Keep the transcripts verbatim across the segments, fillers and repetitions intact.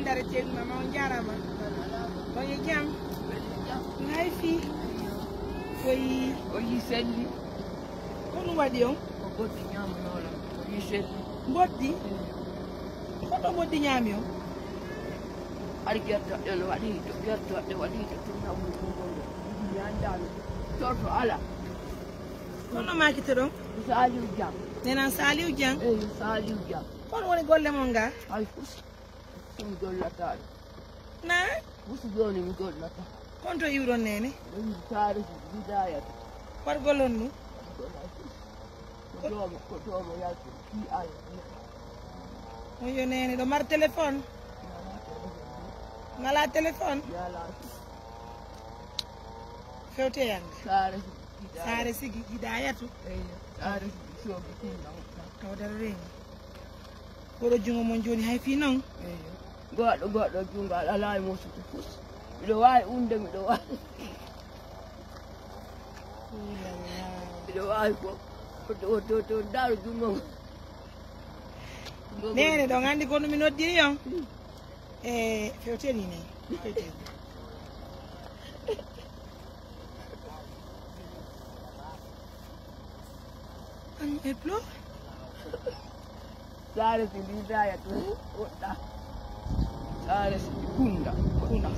Dara ceeɗu mama, on jaaraama. On e jam? Hay fii. Koyi. O yi selli. Ko ɗum waɗi on? Ko boddi ñaamanoola. O yi selli. Boddi? Ko ɗo boddi ñaami on? Ari gertoɗe no waɗi to, gertoɗe waɗi to, tun nawni ɗum ɗon ɗo. Mi anndaano. Torto ala. Kono maakite ɗon? Saliu Jam. Nenan Saliu Jam? Eyi, Saliu Jam. Kono woni golle mon nga? Hay fus. Ɗum gollataano. Na? Musu jooni mi gollata. Kon to iwɗon neene? Ɗum saare si Hidayatu. War gollon ɗum? Ko doomo, ko doomo yaltu. Fii Alla. On yo neene ɗo mar téléphone? Ngalaa téléphone. Ngalaa téléphone? Ngalaa. Fewte yanga. Saare si Hidayatu. Saare sigi Hidayatu. Eyi, saare si Soogi Kunda. Taw dara reeni. Koɗo jungo mon joni hay fii non? Eyo. Goɗɗo, goɗɗo jungo alaa e musude fus. Miɗo waawi unde, miɗo waawi. Miɗo waawi fof. Ko to, to, to, ndaaro jungo. Jungo. Neene, ɗon anndi ko no mi noddiri on? E fewteni ne. Fewteni. An e plo? Saare si Hidayatu woɗɗa. Saare si Kunda woɗɗa.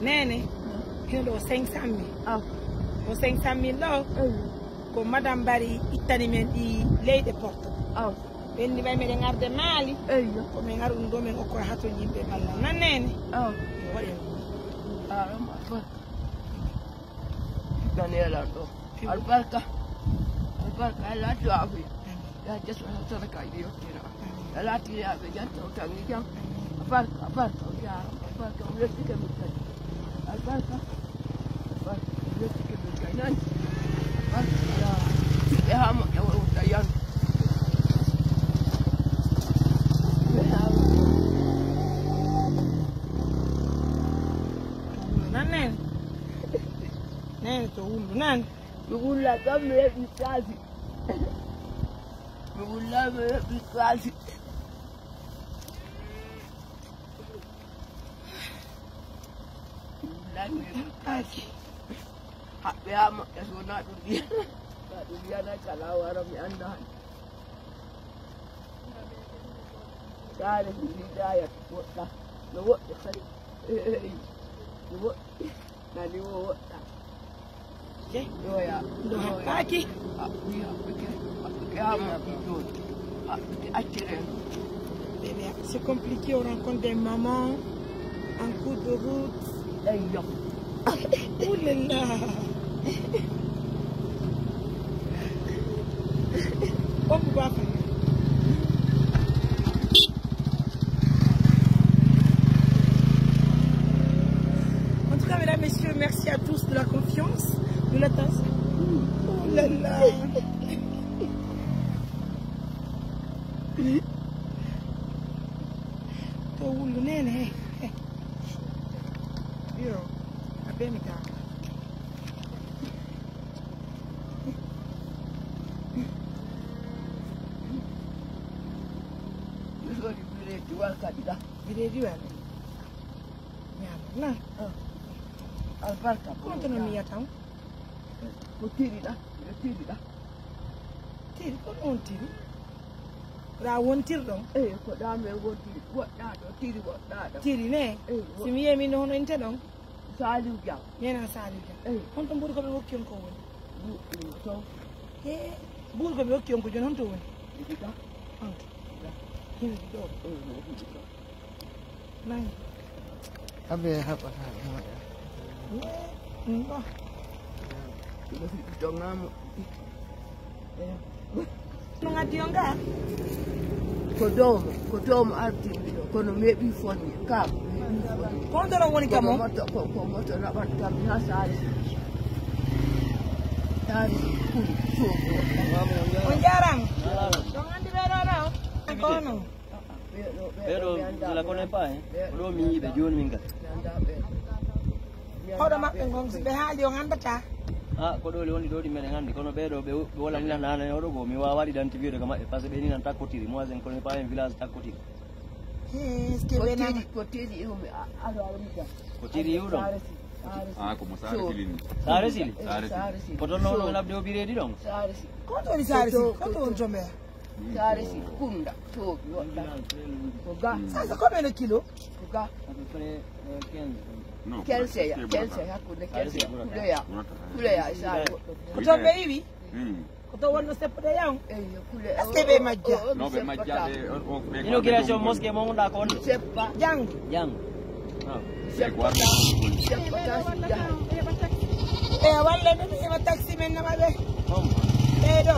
Neene, hino ɗo cinq cent mille. Aw. Ko cinq cent mille ɗo, eyi, ko Madame Bari ittani men ɗi leyɗe Porto. Aw. Ɓenni ɓay meɗen arde Maali. Eyi. Ko min aru ɗum ɗo, min okkoya haton yimɓe ballal. Nan neene? Aw. Waɗen. Aɗa ma barka. Ganeelan ɗo. Albarka. Albarka, Allah addu afiya. Ya jesu, sadaka iɗi yottira. A laatiri ɓe jam, tawtanmi jam. A barka, a barka, o jaaraama, a barka, o weltike min kadi. A barka, a barka, o weltike min kadi. Nani? A barka, o jaaraama. Ɓiɓɓe haa moƴƴa, o wurta yandu. Ɓiɓɓe haa moƴƴa. Nan nene. Nene to wullu nan. Mi wulla ɗon mi heɓi kaasi. Mi wulla mi heɓi kaasi. Mi wulla mi heɓi kaasi. Haɓɓe haa moƴƴa so wonaa ɗum wiya. Ka ɗum wiyanay kala wara mi annda han. Saare si Hidayatu woɗɗa. No woɗɗi kadi. Eey. No woɗɗi. Nani wo woɗɗa. Ɗo haɓɓaaki. Haɓɓuki, haɓɓuki, haɓɓuki, haa moƴƴi jooni. Haɓɓuki, acciree. Bébé, c'est compliqué, on rencontre des mamans en cours de route. Eyyo. Ouh là là. On peut pas faire. En tout cas, mesdames, messieurs, merci à tous de la confiance, de l'attention. Oh là là. To wullu nene, he, he. Yo, a beni ka. Mi soodi biredi wal kadi ɗa. Biredi wal. Ñaama na. Ah. Albarka. Kono to no mi yata on? Ko tiri ɗa, ko tiri ɗa. Tiri, ko ɗon tiri? Ra wontirɗon? Eyi, ko ɗa men wontiri. Woɗɗaɗo, tiri woɗɗaɗo. Tiri ne? Eyi, wo- Si mi yehi min hono inte ɗon? Saliou Dia. Nena Saliou Dia. Eyi. Honto mbuuɗu ko ɓe wokki on ko woni? Mbuuɗu to. He, mbuuɗu ko ɓe wokki on ko joni honto woni? Ɗiɗi ɗa. Honto? Ɗa. Himɓe ɗo. Eyi, no ɗiɗi ɗa. Nani? Abe haɓa haɓa haɓa. Ɗum ɗo. Ɗo si ɗi tongamo. No ngaddi on ga? Ko doomo, ko doomo ardi mi ɗo, kono meeɓi fonni, kam, meeɓi fonni. Ko on ɗon woni kam on? Ko moto, ko, ko moto naɓat kam ha saare. Saare, kuli, suudu. On jaaraama. On andi ɓe ɗo ɗo? Ko onon? Ɓee ɗoo, je la connais pas, hein. Ko ɗoo mi yi'i ɓe jooni min kadi. Hoɗo maɓɓe ngon, si ɓe haali on anndataa. Ah, ko ɗoo le woni ɗoo ɗi meɗen anndi, kono ɓee ɗoo ɓe, ɓe wala mi lan naane oɗo goo, mi waawaa identifier ka maɓɓe, parce que ɓe ni nan takkotiri, moi je ne connais pas un village takkotiri. Est-ce que ɓe nan ko tiri, ko tiri iwmi, a, alo, alo, mi jam. Ko tiri iwɗon? Saare si, saare si. Ah, ko mo Saare Sili ni. Saare Sili? Eh, Saare Sili. Ko toon non on abde o bireedi ɗon? Saare si. Ko toon Saare si, ko toon to mbeya. Saare si, Kunda, to, woɗɗa. Ko ga. Saare si, combien de kilos? Ko ga. À peu près, euh, quinze. Non, quinze ya, quinze, hakkunde quinze ya. Kuleya. Kuleya, e saare woɗɗo. Ko toon ɓe iwi? Hmm. Ko to wonno seppude yaw? Eyo, kule. Est-ce que ɓe majja? No, ɓe majja, ɓe, o, o, ɓe inauguration mosquée mo ngonɗaa ko on? Seppa. Janngo. Janngo. Ah. Seppa ta, seppa ta si jaha. E walla ɓe mi heɓa taxi men nama ɓe. Hom. Ɓe ɗo.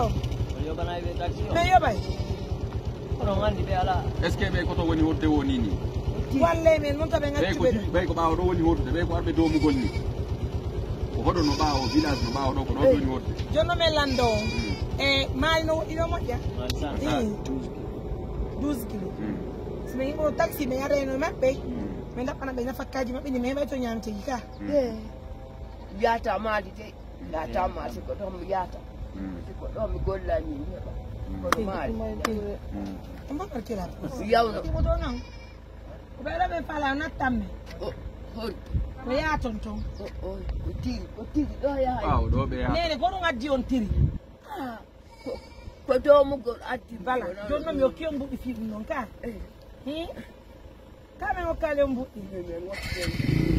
On yoɓanay ɓe taxi o? Ɓe yoɓay. Kono on anndi ɓe alaa. Est-ce que ɓe ko to woni hoɗde woni ni? Walle men non to ɓe ɓay ko ngaccuɓe ɗo. Ɓay ko ɓaawo ɗo woni hoɗde, ɓay ko arɓe doomugol ni. Ko hoɗo no ɓaawo, village no ɓaawo ɗo, ko ɗo woni hoɗde. Jooni no men lanndo on. Mm. E maali no woɗɗi no moƴƴa? Maali sa. Ii. Douze kilos. Mm. Si men yimɓe o taxi, men arayno e maɓɓe. Mm. Men ɗaɓɓana ɓe nafakkaaji maɓɓe ni, men heɓay to ñaamtee ka. Mm. Eh. Yaata maali de. Yaata maali, si ko ɗon mi yaata. Mm. Si ko ɗon mi golla ni mi heɓa. Mm. Kono maali. Mm. On mbaɗar kira. Yawno. Ɗimo ɗo non. Ko ɓe ɗo ɓe fala nattan men. O, hon. Ko yaaton ton. O, o, ko tiri, ko tiri, ɗo yaha. Ɓaawo ɗo ɓe yaha. Nene, ko ɗum addi on tiri. Ah, ko, ko doomugol addi. Bala, jooni non mi hokki on mbuɗi fii ɗum non ka. Eh. Hi? Ka men hokkaali on mbuɗi.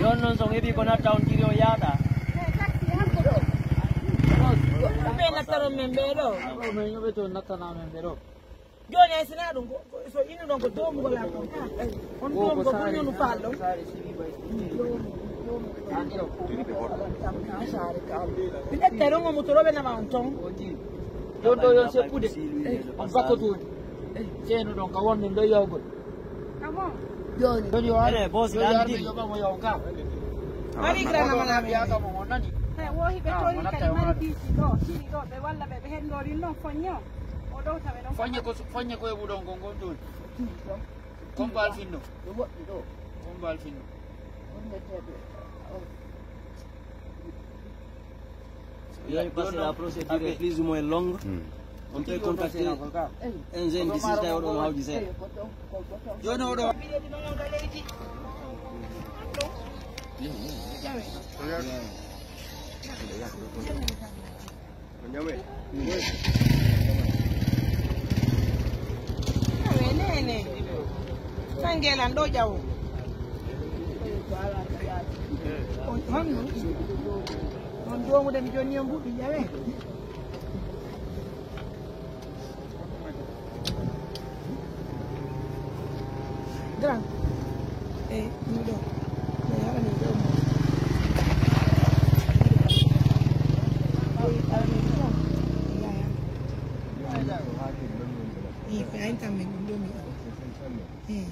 Jooni non so on heɓii ko natta on tiri on yaada. Eh, taxi, han ko ɗo. Ɗum ɓe nattaron men ɓee ɗo. Ko men yoɓe to nattana men ɓee ɗo. Jooni hay sinaa ɗum, ko, ko, so inu ɗon ko doomugol a kon ka. On doomugol ko ñonu faal ɗon. Mi ƴetta ɗon o moto ɗo ɓe nama on ton. Ɗon ɗo yon seppude. On bakkotoon. Ceeno ɗon ka wonde ndo yawgol. Jooni. Jooni o ari. Ene, boss, yo arde yoɓa mo yaw ka. Mari grana mana men. He, wo hiɓe tori kadi mari biiji ɗo, tiri ɗo, ɓe walla ɓe, ɓe henndori non foñño. O ɗowta ɓe ɗon. Foññe ko, foññe ko e ɓuɗon kon, kon ɗon. Kombal finno. Ɗo woɗɗi ɗo. Kombal finno. Wondeteeɓe, o. Bien, parce que la procédure est plus ou moins longue. Hmm. On peut contacter un jeune d'ici, tawi oɗon hawji seeɗa. Jooni oɗo. Awe, nene. Sangelan ɗo ƴawo. On honno? On joomude mi jonni on mbuɗi ƴawe. Grand. Eh, mi ɗo. Mi haɗa mi ɗo. Oy, amin. Yaya. Ii, ko ayin tan min ɗum ɗo mi. Ii.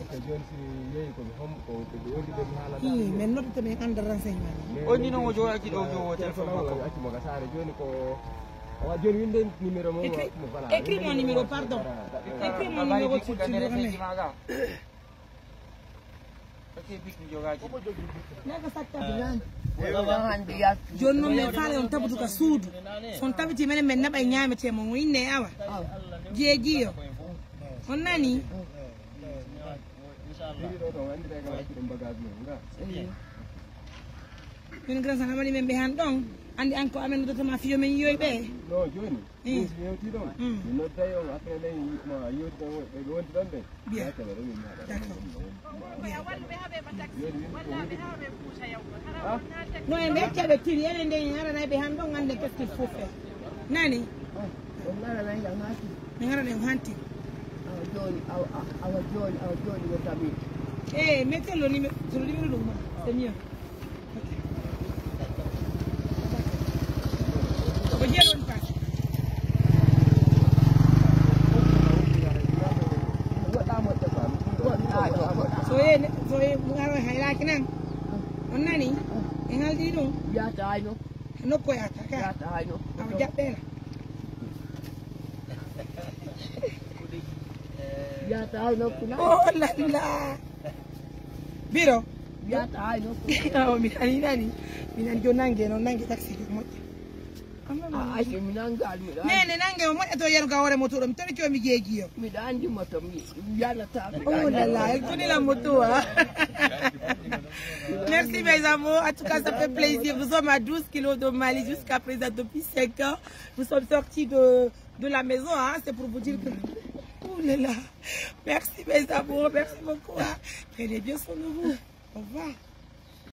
Ii, men noddata, men annda renseignement. On ni non o jooɗaaki ɗo, jowo téléphone makko. Accu mo ka saare jooni ko, awa, jooni winde numéro mo. Écris, mo, voilà. Écris mon numéro, pardon. Écris mon numéro sur, sur le mail. Jooni non men faale on tabutu ka suudu. So on tabitii menen men naɓay ñaametee mon, on inne e awa. Jeejiyo. On nani? Min grand sanga mani men ɓe han ɗon. Andi an ko amen noddata ma fiyo men yiyoy ɓe. Non, jooni. Eh. Min si yewti ɗon. Mm. Mi nodday on, après ley ma yewti ɗon, ɓe wonti ɗon ɓe. Bien. D'accord. Bien. Ah? No, en ɓe acca ɓe tiri, enen nden en aranay ɓe han ɗon, ande qu'est-ce qu'il faut faire. Nani? Ah, on aranay ya maki. Min aranay on hanti. Awa jooni, awa, awa jooni, awa jooni, wo tabi. Eh, mettez le numéro, le numéro de moi, c'est mieux. Ko jeeɗon paati. So ye, so ye, mo aro haylaaki nan. On nani? En haldi ɗum. Yaata hay nokku. Nokku yaata ka. Yaata hay nokku. Awa jaɓɓeela. Yaata hay nokku na. Oh là là. Biro. Yaata hay nokku. Awa mi nani nani. Mi nani jo nange no nange taxi jo moƴƴa. Ah, ah, mi nangaali, mi ɗa anndi. Nene nange o moƴƴa to yeru ga hoore moto ɗo. Mi tori ko mi jeeji yo. Miɗa anndi moto mi yanata. Oh là là, elle connaît la moto, hein. Merci mes amours. En tout cas, ça fait plaisir. Nous sommes à douze kilos de Mali jusqu'à présent depuis cinq ans. Nous sommes sortis de, de la maison, hein. C'est pour vous dire que. Oh là là. Merci mes amours. Merci beaucoup, hein. Prenez bien soin de vous. Au revoir.